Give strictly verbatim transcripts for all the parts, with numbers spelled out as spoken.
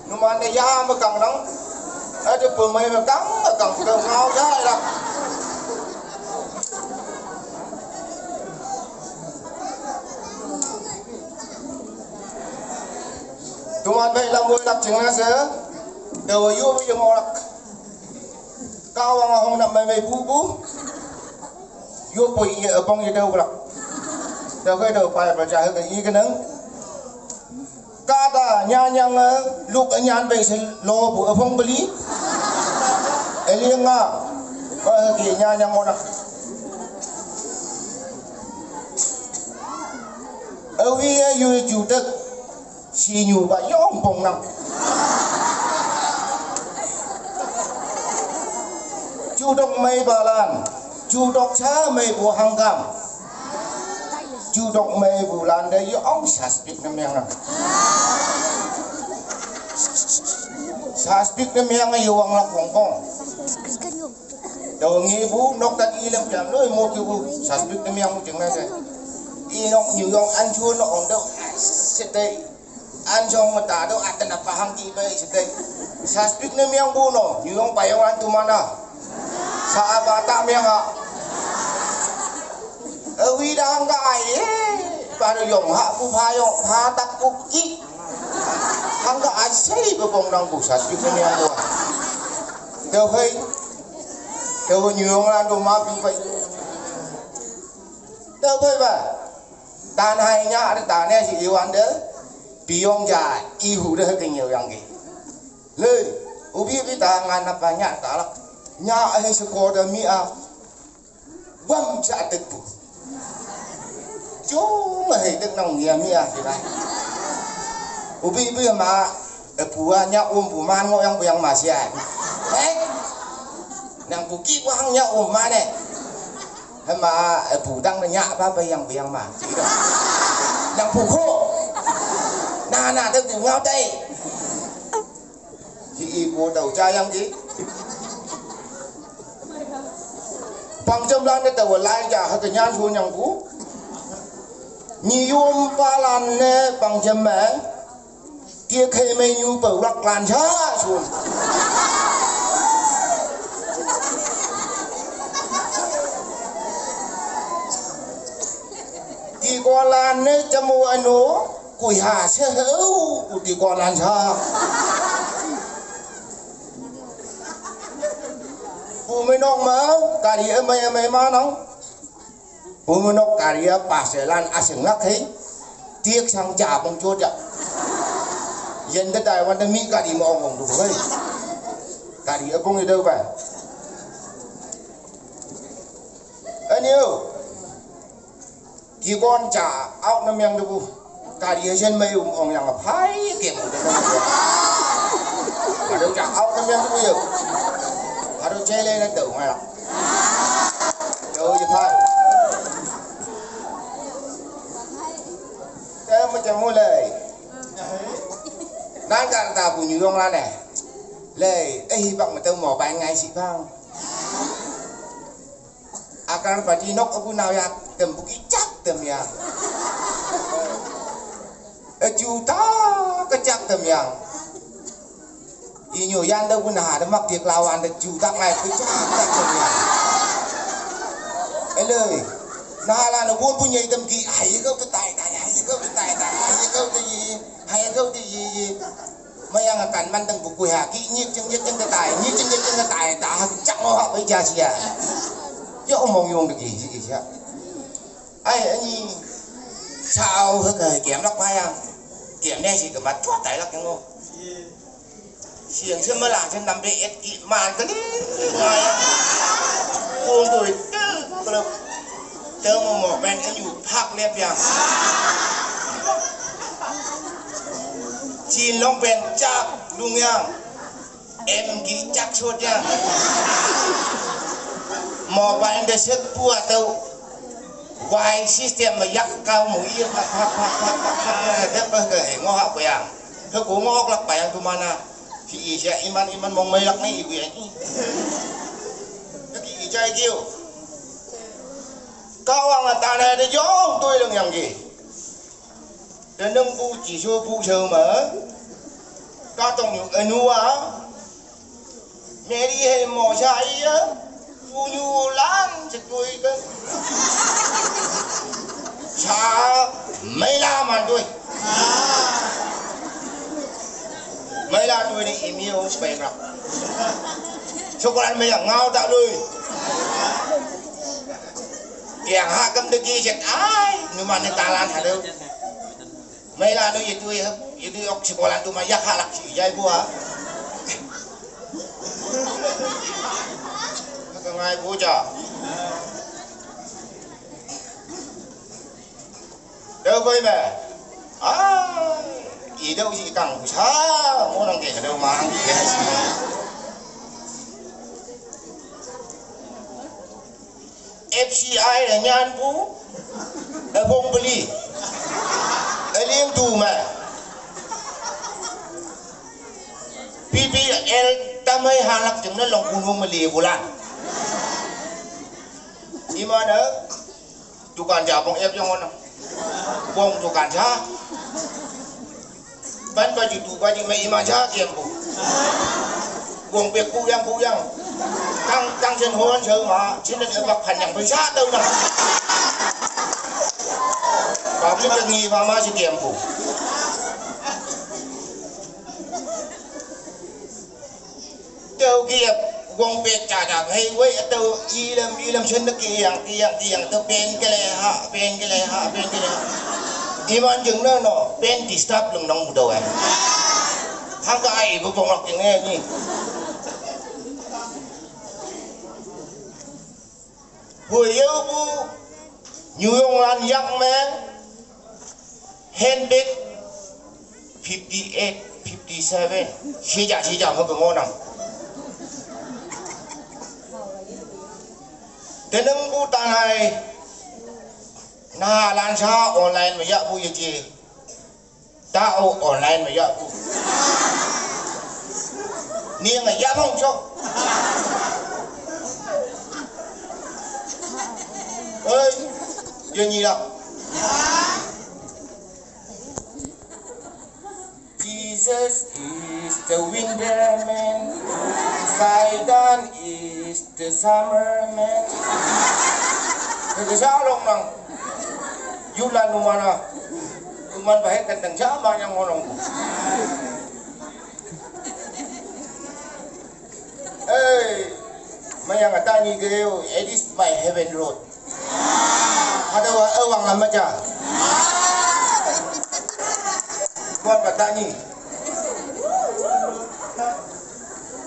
Numan de ya me kang nang. Ade pemai me kang, me kang ke ngau ya la. Tuman bai lam woi lak jing na se. De wo yu bai yong lak. Ka wang a hong na mai mai bu bu. Yu poi ye abong ye dau lak. De koi dau pai ba ja he ke i ke nang. Ka ta nya nyang, eh, luk nyan bai se lo bu abong beli. Eli nga. Ba he ke nya nyang mo na. Awi a yu ju tek. Si nyu ba yong pong nang. Ju dok mai ba lan. Ju dok cha mai bu hang kam. Ju dok mai bu lan de yong sa speak na miang nang. Sa speak na miang a yu wang lak kong kong. Dau ngi bu nok tat i lem jam loi mo ki bu. Sa speak na miang bu jing na se. I nok nyu yong an chu nok ong dau. Sit dai. An jong ma ta do atan apa hang ki bai sedai. Sa speak ne miang bu no, yu yong pa yong an tu mana. Sa apa ta miang ha. Awi da hang ka ai, eh. Pa do yong ha bu pa yong, pa tak bu ki. Hang ka ai sei bu bong dang bu sa speak ne miang bu. Tau hei. Tau nyu yong lan do ma bu bai. Tau hei ba. Tan hai nya de tan ne si iwan de. Piong ja i hu de ke nyu yang ke. Le, ubi bi ta ngan na pa nya ta lak. Nya he se ko de mi a. Wam cha tek bu. Chung he tek nong nia mi a si ba. Ubi bi ma e pu a nya um bu man ngo yang bu yang ma sia. He? Nang bu ki bu hang nya um ma ne. Hema, eh, bu dang na nya ba ba yang ba yang ma. Yang bu ko. Na na de bu ngau dai. Ji i bu dau cha yang ji. Pang jam lan de dau lai ja ha ke nyan hu yang bu. Ni yum pa lan ne pang jam me. Tia khai mai nyu pa wak lan cha sun. Ti ko lan ne chamu ano kui ha se heu u ti ko lan cha. Bu me nok ma kari amai amai ma nang. Pu me nok kari a pa se lan a seng lak hei. Tiek sang ja bong cho ja. Yen de dai wan de mi kari mo ong ong du hei. Kari a bong i dau ba. Ani o. Ki kon cha out na miang du bu. Kari a jen mai um ong yang a phai ke mo de. Hado cha out na miang du bu yo. Hado che le na dau ngai la. Yo, yi phai. Te ma chang mu lei. Nan ka ta bu nyu yong la ne. Lei, eh, hi bak ma te mo bai ngai si bang. Akar ba di nok abu nau ya tem bu ki chak tem ya. E ju ta ka chak tem ya. Inyo yan da wun ha da mak tiek lawan da ju tak ngai ku cha tak ko ya. Elei. Na la na wun bu nyei dam ki ai ko ta tai tai ai ko ta tai tai ai ko ta yi ai ko ta yi yi. Ma yang kan man dang bu ku ha ki nyik cheng nyik cheng ta tai nyik cheng nyik cheng ta tai ta ha chak ngo ha bai ja sia. Yo mong yong da ki ki sia. Ai ani. Sao ha ka kem lak pa yang. Kem ne si ka mat chua tai lak ngo. Siang se ma lang se nam be et ki man ka ni. Kong doi te. Kalau te mo mo ben ka yu phak le piang. Chin long ben chak lung yang. Em ki chak chot yang. Mo ba en de sek pua tau. Wai system ma yak kau mo ye phak phak phak phak phak phak. Dep ka he ngo ha ko yang. He ko ngok lak pa yang tu mana. Si i sia iman iman mong mai lak ni i ku yang i. Ki i chai kiu. Kau ang atan de jong tui leng yang ki. Te nang bu chi su bu su ma. Ka tong ñu enu a. Mary he mo cha iya. Pu ñu lan chetui ke. Cha mai la man tui. Mai la tui ni imi o bai brak. Chokolan mai ngau tak lui. Yang ha kam de ki chet ai. Ñu man ni talan ha de. Mai la nu yitui, yitui ok si bolan tu ma yak halak si yai bua. Ka ngai bu ja. Deu koi me. Ah, i deu si kang sa, mo nang ke deu mang ke si. F C I la nyan pu, e bong beli, e ling tu ma. P P L tamai halak jeng na long kunung meli bulan. Di mana? Dukan ja bong ep jong ona. Bong dukan ja. Ban ba ji tu ba ji mai ima ja kiam bu. Bong pek bu yang bu yang. Tang tang chen hon cheu ma, chen de bak phan yang bai sa tau na. Ba bu ta ngi ba ma ji kiam bu. Teu kiap, wong pet cha cha, hei wei teu ilam ilam chen de kiang kiang kiang teu pen ke le ha, pen ke le ha, pen ke le ha. Iman jeng na no, pen disturb lung nong bu dau ai. Hang ka ai bu bong lok jeng ne ni. Hui yeu bu, ñu yong lan yak me, handbag fifty eight, fifty seven, si ja, si ja, hơ bơ ngo nang. Te nâng bu tan hai, na lan sa online ma ya bu ya ji. Ta o online ma ya bu. Ni nga ya phong cho. Ơi, ya ni la. Jesus is the winter man. Satan is the summer man. Ke sa long nang. Yu la nu mana. Kuman ba he kan tang cha ma yang ngolong. Ê, ma yang ta ni ke yo, it is my heaven road. Ada wa awang lama cha. Buat ba ta ni.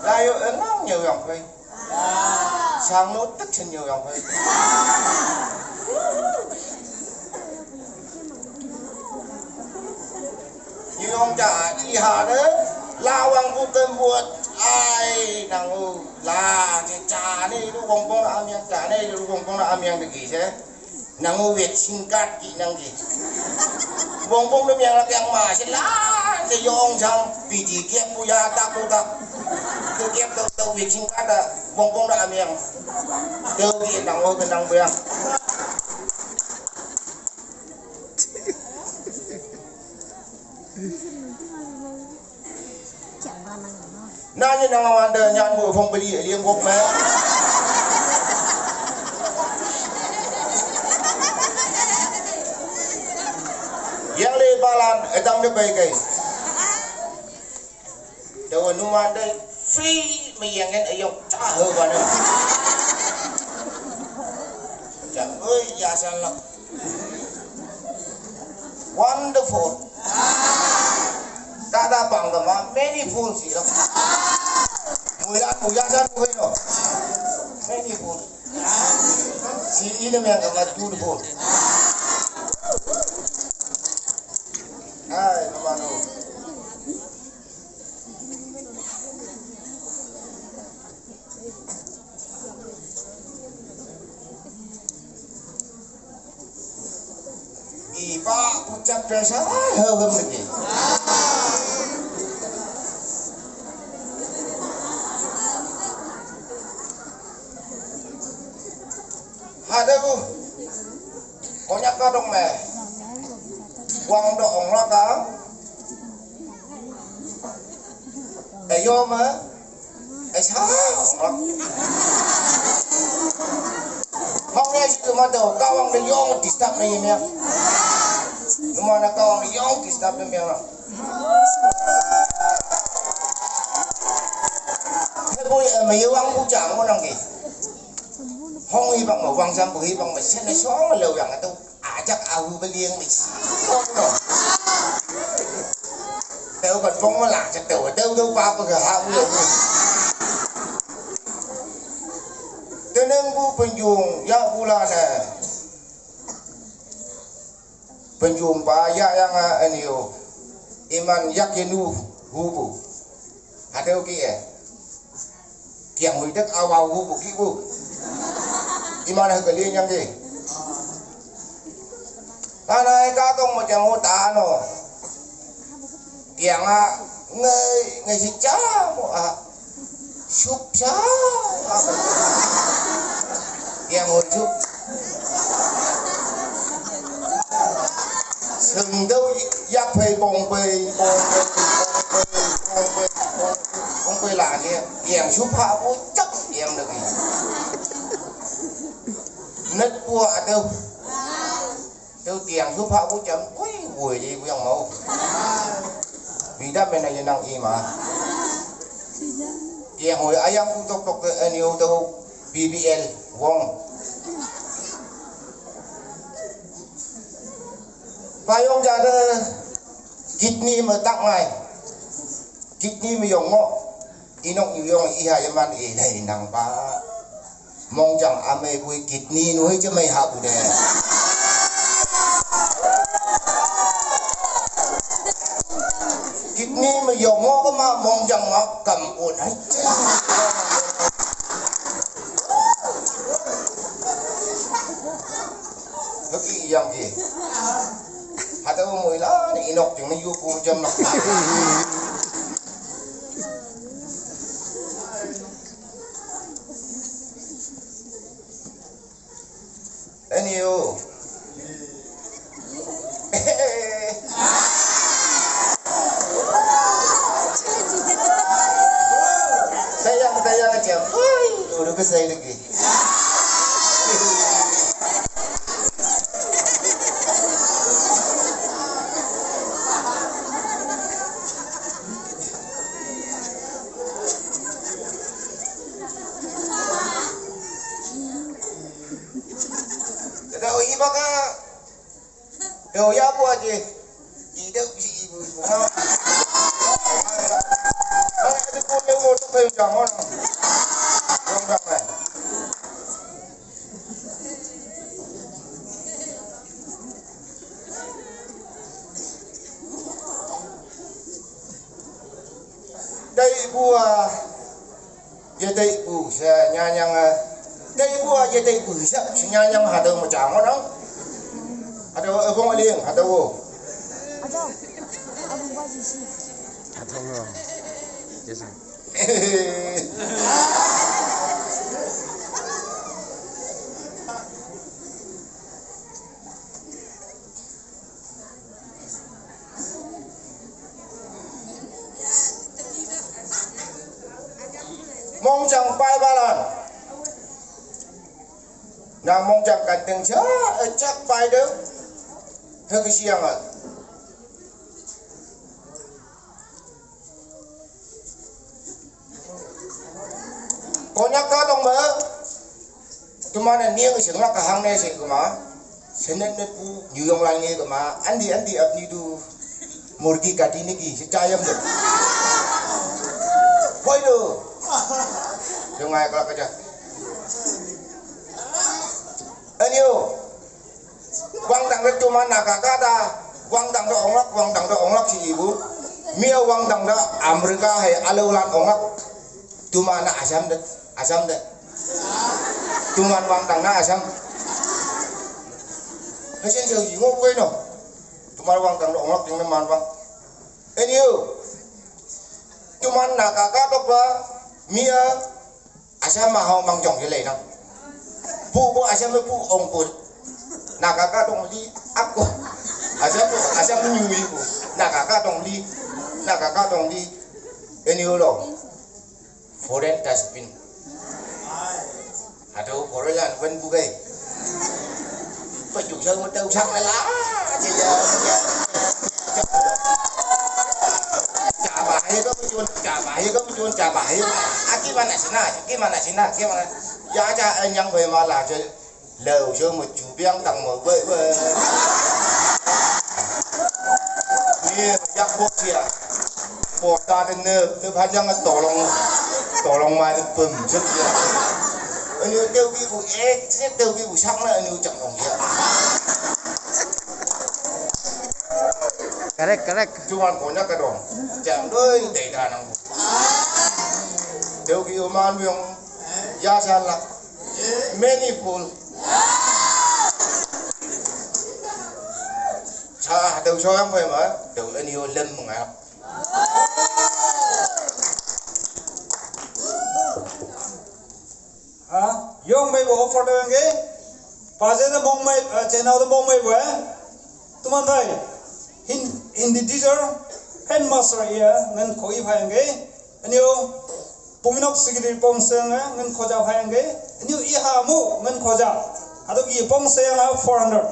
La yo engang yo yang phai. Sang no tek chen yo yang phai. Ñu yong cha i ha ne, la wang bu kem buat ai nang u la che cha ne lu wong bong na amiang cha ne lu wong bong na amiang de ki che. Nang u wet sing kat ki nang ki. Wong bong na miang la piang ma che la che yong chang pi ji kiap bu ya tak bu tak. Ke kiap tau tau wet sing kat da wong bong na amiang. Tau ki nang u ke nang bu ya. Nani nang wan de nyan bu phong beli liang gok me. Yang le balan etang de bai kai. Dawa numan dai free me yang en ayong cha ho ba na. Cha oi ya san lak. Wonderful. Ta da bang da ma many full si lak. Mu ya mu ya san ko no. Many full. Si ina me yang ka ma beautiful. Ai, no ma no. Iba ucap biasa, ah, heuh, lagi. Ada bu. Konyak ka dong me. Wang do ong la ka. E yo me. E sa. Hong ne si ma do ka wang de yong disturb ne yin ya. Ma na ka wang de yong disturb ne miang na. He bu e me ye wang bu jang mo nang ge. Hong hi bang ma wang jam bu hi bang ma sen ne shong le yang tu. A jak a hu ba liang mi. Teu kan bong ma la jak teu teu teu pa pa ka ha hu. Te neng bu pen jung ya bu la ne. Pen jung pa ya yang a an yo. Iman yak ye nu hu bu. Ha teu ki e. Kiang hui tek a wa hu bu ki bu. Iman ha ka liang yang ki. Ta na e ka tong ma jang ho ta no. Kiang a ngai ngai si cha mo a. Shup cha. Kiang hui shup. Sừng đâu yak phê bông bê bông bê bông bê bông bê bông bê là nè. Kiang shup ha bu chak kiang được. Nứt bua đâu. Teu tiang shup ha bu cham ui ui di bu yang mau. Vì đáp bên này nang i mà. Tiang hui ayang bu tok tok ke eniu teu B B L wong. Pa yong ja de kidney me tak ngai. Kidney me yong ngo. Inok yu yong i ha yaman i lai nang pa. Mong jang ame kui kidney nu hei jamai ha bu de. Kidney me yong ngo ko ma mong jang ma kam un hai. Hei yang ki. Hata mui la ni inok jing ni yu pu jam nak. Anywho. Sayang, sayang aja. Hui, udah besar lagi. Kada oi baka. Kada oi apa aja. Tidak bisa ibu ibu. Mana ada pun yang mau tak jangan. Jangan. Dai bua, ya dai bu, sa nyanyang, ah. Dai bua, ya dai bu, sa nyanyang hada macam mana? Hada abang aling, hada wo. Ada. Abu baju sih. Ada wo. Yes, sir. Mong chang pai balan. Na mong chang kan teng cha, eh, chak pai de. He ke siang a. Konyak ka tong ma. Tumana niang sing la ka hang ne sing kuma. Senet net pu, New York lang ne kuma. Andi, andi ap ni du. Murgi kati ni ki, si chayam de. Boy do. Dengai kala kaja. Anyo. Wang dang da tuman na ka ka ta. Wang dang da onglak, wang dang da onglak si ibu. Mia wang dang da Amerika hai alo lan onglak. Tuman na Assam da, Assam da. Tuman wang dang na Assam. Hasin sa yi ngok kwe no. Tuman wang dang da onglak ding na man wang. Anyo. Tuman na ka ka tok ba. Mia Assam ma hau mang jong yelei nang. Pu pu Assam pu ong pu. Na ka ka tong li ak ko. Assam pu Assam nyu yi pu. Na ka ka tong li. Na ka ka tong li. Ünyu lo. Foreign dustbin. Hatüo foreign lan wen pu kei. Pe ju shao me tüo shak ne la. Aje ya. Ja ba he ke jon, ja ba he ke jon, ja ba he. Aki mana sina, aki mana sina, aki mana. Ya ja en yang hui ma la je. Lao shao me ju biang tang me wei wei. Ni yak bo jia. Bo ta de ne, ne pha jang tolong, tolong mai de pem jep ya. Ünyu teu ki bu ek, se teu ki bu shak na ünyu jang long ya. Correct, correct. Cuman konyak ka dong. Jang doi dei da nang. Teu ki uman biang ya shan lak. Many full. Sa teu so yang pai ma, teu ünyu lem nga. Ha, yong mei bo offer de yang ge. Pa je de mong mei, eh, channel de mong mei bo, eh. Teman bai. Hin, Hindi teacher, headmaster ya, ngan koi pha yang ge. Ünyu, Puminok secretary pong seng, eh, ngan koja pha yang ge. Ünyu i ha mu, ngan koja. Hatüo ki pong seng, eh, four hundred.